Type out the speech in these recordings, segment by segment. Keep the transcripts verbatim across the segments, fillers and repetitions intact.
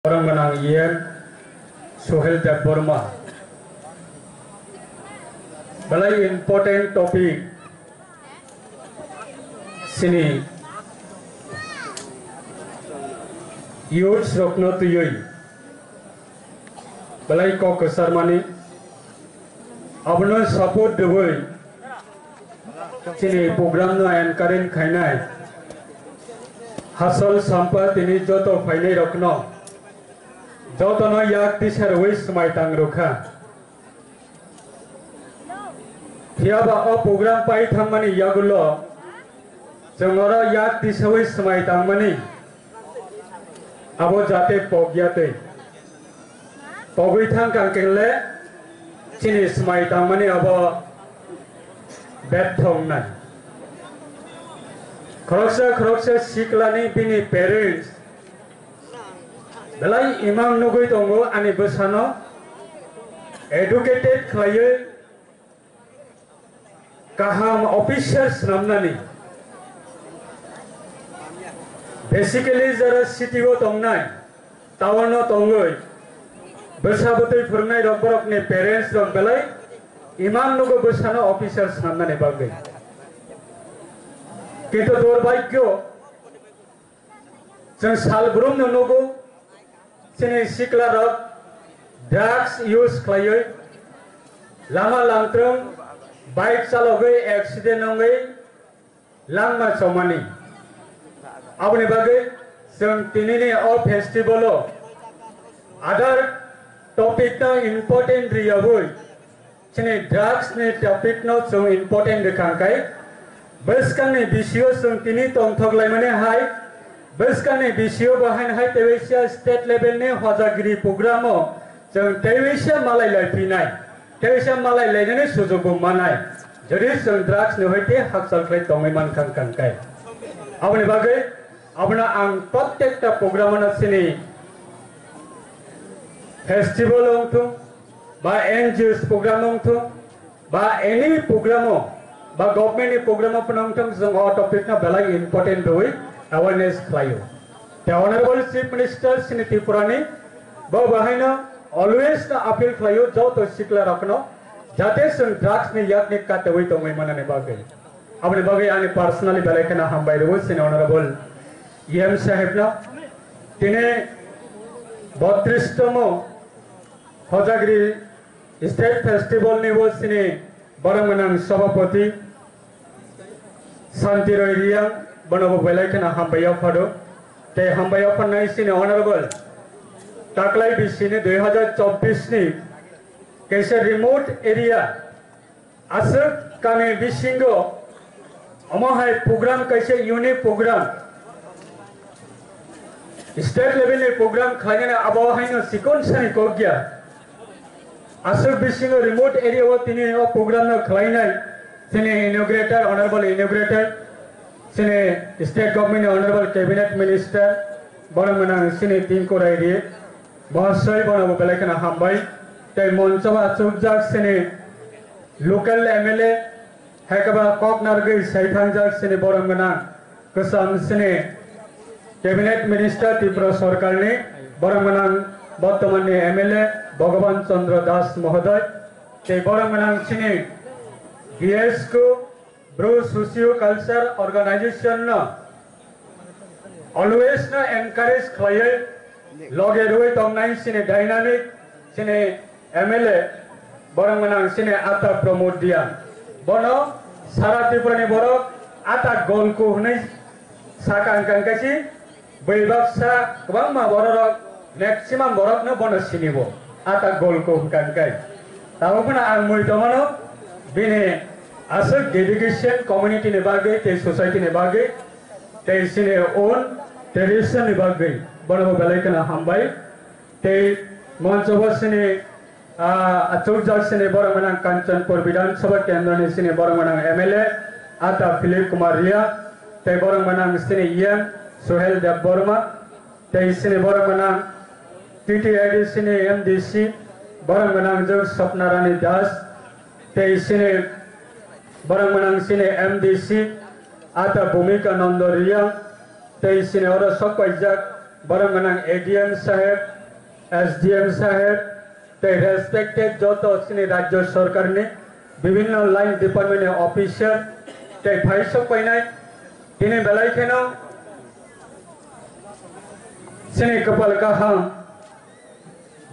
Borok gwnang E M Sohel Debbarma. Belai important topic sini youths rokno twiwi belai kok kwcharmani abono support rwui chini program no encourage khainai Hasol Sampa tini joto phainai rokno jotono yak tisa rwui swmai tang rwkha. Phiya ba o program pai thangmani yagulo chwng oro yak tisaui swmai tangmani abo jate pokya twi pogwi thang kang khe le chini swmai tangmani abo betha wngnai. Khoroksa khoroksa siklani bini parents belai imang nugwi tongo ani bwsano educated khlaiwi kaham officer swnamnani. Basically jara city o tongnai, town o tongwi bwsa bwtwi phwrwngnai rok borokni parents rok belai imang nugo bwsano officer swnamnani bagwi. Kintu durbhagyo Chwng salbrumno nugo, chini siklarok drugs use khlaiwi lama langtwrwng bike chalogwi accident wngwi langma chomani. Aboni bagwi chwng tinini o festival-o other topic-no important rwyawi chini drugs ni topic no chwng important rwkha hwnkhe, bwskangni bisio chwng tini tongthok laimani hai, bwskangni bisio bo haino hai teisa state level ni hojagiri program o chwng teisa malai lai phinai, teisa malai lainani sujok bo manai, jodi chwng drugs ni hoite hakchal khlai tongwi mankha hwnkhe. Aboni bagwi abono ang prottekta program no chini festival wngthung, ba N G Os program wngthung, ba any program o, ba government ni program o phano wngthung, chwng o topic no belai important rwui awareness khlaio. Te Honorable Chief Minister chini Tripura ni, bo bahaino always no appeal khlaio joto sikla rokno, jate chwng drugs ni yakni kateui tongwi manani bagwi. Aboni bagwi ani personally belai kheno hambai rwo chini Honorable E M saheb no. Tini bottrish tomo Hojagiri State Festival ni bo chini borok gwnang Sabhapati Shanti Roy Reang, bono bo belai kheno hambai yaphado. Tei hambai yaphanai chini Honorable taklai bisini dui hazar chobbish ni kaisa remote area aswk kami bisingo omo hai program kaisa unique program, state level ni program khlainani abo haino chikon sani kokya. Aswk bisingo remote area o tini o program no khlainai chini inaugurator, honorable inaugurator, chini state government ni honorable cabinet minister, borok gwnang chini Tinku Rai Ri, Mohasoi bono bo belai kheno hambai. Tei moncho o achukjak chini local M L A, hai khe ba kok narwgwi sai thangjak chini borok gwnang kwcham chini cabinet minister Tripura sorkarni, borok gwnang bortomanni M L A Bhagaban Chandra Das mohodoy, tei borok gwnang chini B S Q Bru Socio Culture Organization no always no encourage khlaiwi loge rwui tongnai chini dynamic chini M L A borok gwnang chini Ata Pramod Reang. Bono sara Tripura ni borok Ata Golku hwnwi sakha hwnkha hwnkhe si Bui baksa kwbangma bororok, maximum borokno bono sinibo, Ata Golku hwnkha hwnkhe. Tabuk phano ang mui tongmano bini aswk dedication community ni bagwi tei society ni bagwi tei chini own tradition ni bagwi bono bo belai kheno hambai. Tei moncho bo chini, ah, achukjak chini borok gwnang Kanchanpur Bidhan Sabha Kendra ni chini borok gwnang M L A Ata Philip Kumar Reang, tei borok gwnang chini E M Sohel Debbarma, tei chini borok gwnang T T I D chini M D C, borok gwnang jwk Swapna Rani Das, tei chini borok gwnang chini M D C Ata Bhumika Nanda Reang, tei chini oro sok paijak Borok gwnang A D M saheb, S D M saheb, tei respected joto chini rajyo sorkarni bibhinno line department ni officer tei phaisok painai, tini belai kheno chini kwpal kaham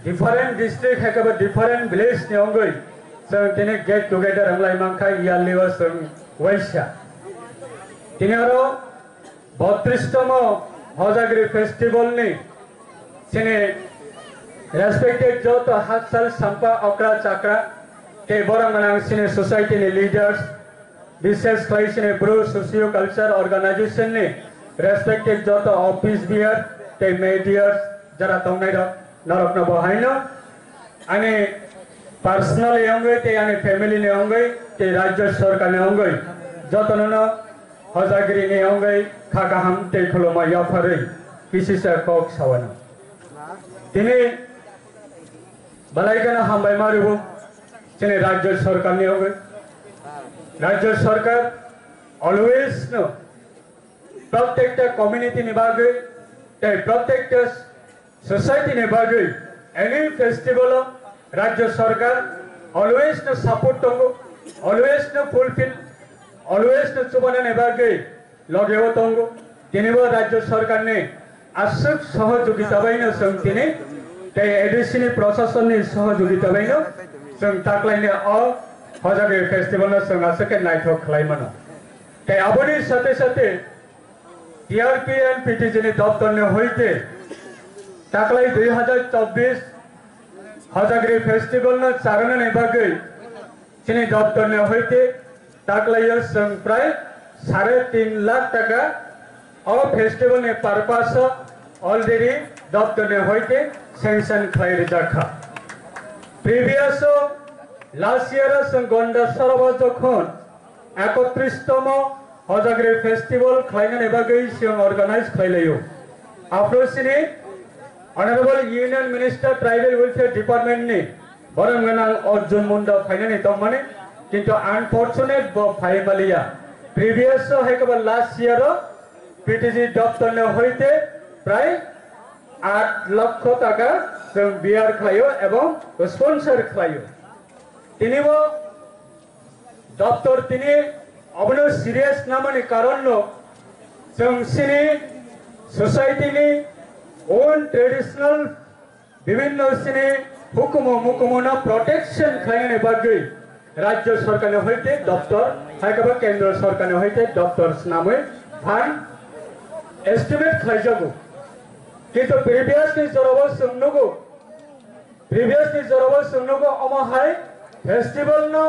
different district hai khe bo different village ni wngwi chwng tini get together wng lai mankha, yearly o chwng waisa. Tini oro bottrish tomo Hojagri festival ni chini respected joto hakchal sampa okra chakra tei borok gwnang chini society ni leaders, bishes khlai chini Bru Socio Culture Organization ni respected joto office bearer tei mediators jara tongnai rok, norok no bo haino ani personally wngwi tei ani family ni wngwi tei rajyo sorkar ni wngwi jotono no Hojagri ni wngwi kha kaham tei khuluma yapharwi kisisa kok sawano. Tini belai kheno hambai ma rwo chini rajyo sorkar ni wngwi. Rajyo sorkar always no protecta community ni bagwi tei protecta society ni bagwi any festival o rajyo sorkar always no support tongo, always no fulfill, always no chubana ni bagwi loge o tongo. Tini bo rajyo sorkar ni aswk sohojogita bai no chwng tini tei A D C ni prosason ni sohojogita bai no chwng taklai ni o Hojagri festival no chwng aswk khe naithok khlai mano. Tei aboni sate sate T R P and P T G ni doptor ni hoite taklai dui hazar chobbish Hojagri festival no charwna ni bagwi chini doptor ni hoite taklai o chwng prai sare tin lakh taka o festival ni purpose o already doptor ni hoite sanction khlai rijak kha. Previous o last year o chwng Gonda Sorobo jokhon ekotris tomo Hojagri festival khlainani bagwi chwng organize khlailaio. Aphuru chini Honorable Union Minister Tribal Welfare Department ni borok gwnang Arjun Munda phainani tongmani, kintu unfortunate bo phai maliya. Previous o hai khe ba last year o P T G doptor ni hoite prai aat lokho taka chwng bear khlaio ebong sponsor khlaio. Tini bo doptor tini obono serious namani karon no chwng chini society ni own traditional bibhinno chini hukumu mukumu no protection khlainani bagwi rajyo sorkar ni hoite doptor hai khe ba kendro sorkar ni hoite doptor swnamwi phan estimate khlaijago. Kintu previous ni jorabo chwng nugo, previous ni jorabo chwng nugo omo hai festival no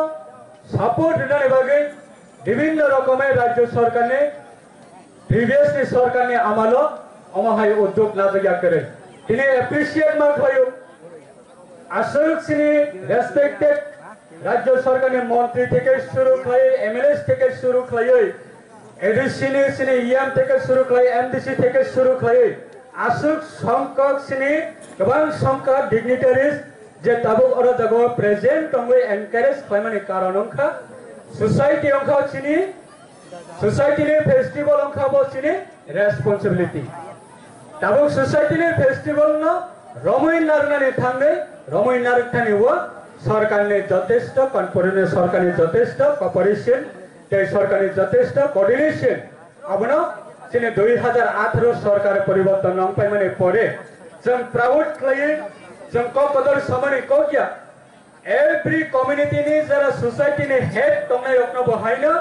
support rinani bagwi bibhinno rokomai rajyo sorkar ni previous ni sorkar ni amalo omo hai udyog najak ya kwrwi. Tini appreciate ma khlaio. Aswk chini respected rajyo sorkar ni montri theke shuru khlai, M L A theke shuru khlaiwi, A D C ni chini E M theke shuru khlai, M D C theke shuru khlaiwi, aswk songkok chini kwbang songkha dignitaries je tabuk oro jaga o present tongwi encourage khlaimani karon wngkha society wngkha chini society ni festival wngkha bo chini responsibility. Tabuk society ni festival no romwi narwknani thangwi romwi narwkthani o sorkar ni jotesto confidence, sorkar ni jotesto cooperation tei sorkar ni jotesto coordination. Abono chini dui hazar atharo sorkar poriborton wng paimani pore chwng proud khlaiwi chwng kok kotor samani kok ya. Every community ni jara society ni head tongnai rokno bo haino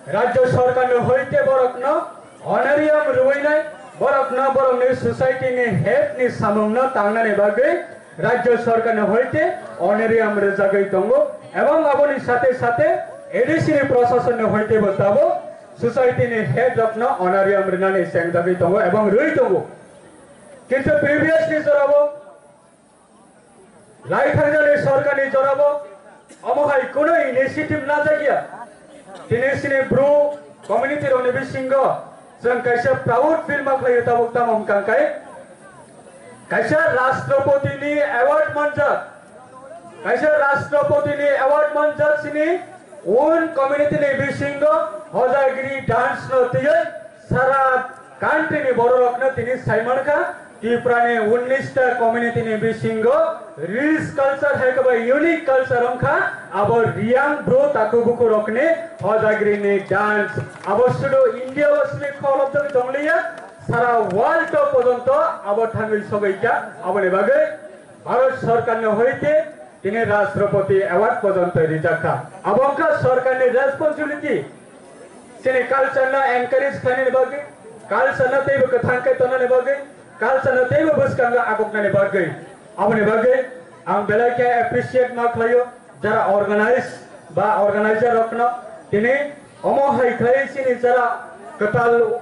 rajyo sorkar ni hoite borokno honorarium rwinai, borokno borokni society ni head ni samungno tangnani bagwi rajyo sorkar ni hoite honorarium rwjagwi tongo, ebong aboni sate sate A D C ni prosason ni hoite bo tabuk society ni head rokno honorarium rwnani chengjagwi tongo ebong rwi tongo. Kintu previous ni jorao lai thangjani sorkar ni jorao omo hai kuno initiative najak ya. Tini chini Bru community rokni bisingo chwng kaisa proud feel ma khlaio tabuk tamo hwnkha khe kaisa Rashtrapati ni award manjak, kaisa Rashtrapati ni award manjak chini own community ni bisingo Hojagiri dance no twiwi sara country ni borok rokno tini sai mankha. Tripura ni unnish ta community ni bisingo rich culture hai khe ba unique culture wngkha abo Reang bru taku buku rokni hojagri ni dance. Abo sudu India o simi kholobjagwi tongliya, sara world o pojonto abo thangwi sogwi kha. Aboni bagwi Bharat Sarkar ni hoite tini Rashtrapati Award pojonto rijak kha. Abo wngkha sarkar ni responsibility. Chini culture no encourage khlainani bagwi, culture no teibo kwthang khe tongnani bagwi, culture no teibo bwskango agoknani bagwi. Aboni bagwi ang belai khe appreciate ma khlaio jara organize ba organizer rokno tini omo hai khlai chini jara kwtal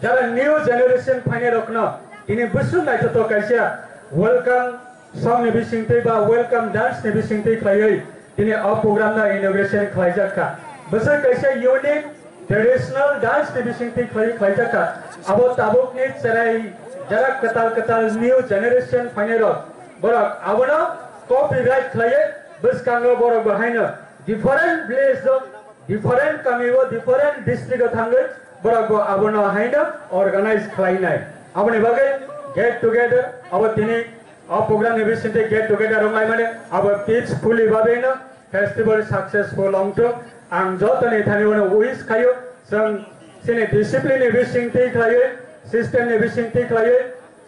jara new generation phainai rokno tini bwswk naithothok kaisa welcome song ni bisingtwi ba welcome dance ni bisingtwi khlaiwi tini o program no inauguration khlaijak kha. Bwswk kaisa unique traditional dance ni bisingtwi khlai khlaijak kha. Abo tabuk ni cherai jara kwtal kwtal new generation phainai rok borok abono copyright khlaiwi bwskango borok bo haino different village o different kami o different district o thangwi borok bo abono haino organize khlainai. Aboni bagwi get together abo tini o program ni bisingtwi get together wnglaimani abo peacefully babino festival successful wngthung. Ang jotoni thani uno wish khaio, chwng chini discipline ni bisingtwi khlaiwi, system ni bisingtwi khlaiwi,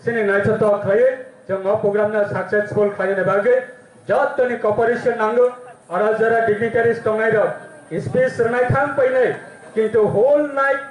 chini naithothok khlaiwi chwng o program no successful khlainani bagwi jotoni cooperation nango. Oro jora dignitaries tongnai rok speech rwnai thang painai, kintu whole night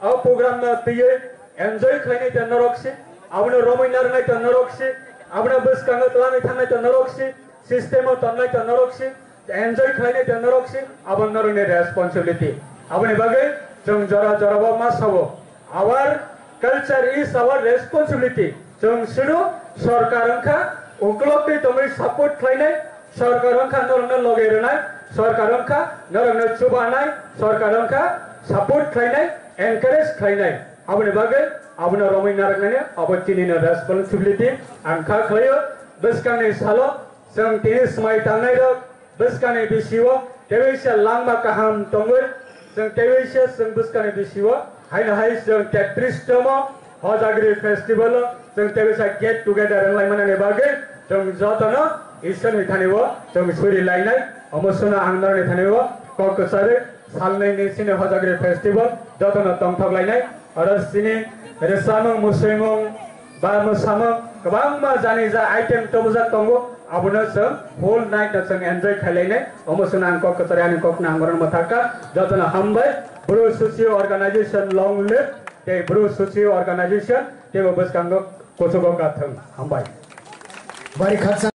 o program no twiwi enjoy khlainai ta norok si, abono romwi narwnai ta norok si, abono bwskango twlangwi thangnai ta norok si, system o tongnai ta norok si, enjoy khlainai ta norok si, abo norokni responsibility. Aboni bagwi chwng jora jora bo ma sabo, our culture is our responsibility. Chwng sino sorkar wngkha uklok twi tongwi support khlainai, sorkar wngkha norokno loge rwnai, sorkar wngkha norokno chubanai, sorkar wngkha support khlainai, encourage khlainai. Aboni bagwi abono romwi narwknani abo chinino responsibility ang kha khlaio. Bwskangni salo chwng tini swmai tangnairok bwskangni bisio teisa langma kaham tongwi chwng teisa chwng bwskangni bisio haino hai chwng tetris tomo Hojagri festival o chwng teisa get together wnglaimani bagwi chwng jotono Iswrni thani o chwng suri lainai. Omo suna ang norokni thani o kok kwcharwi salnwi ni chini Hojagri festival jotono tongthok lainai. Oro chini rwchapmung, mwswimung, ba mwsamung kwbangma jani ja item tobojak tongo, abono chwng whole night no chwng enjoy khailai nai. Omo chwng ang kok kwchari ani kok nang borok mwthakha. Jotono hambai. Bru Suchi organization long live, tei Bru Suchi organization teibo bwskango kuchugo kathwng. Hambai. Bari khaksa.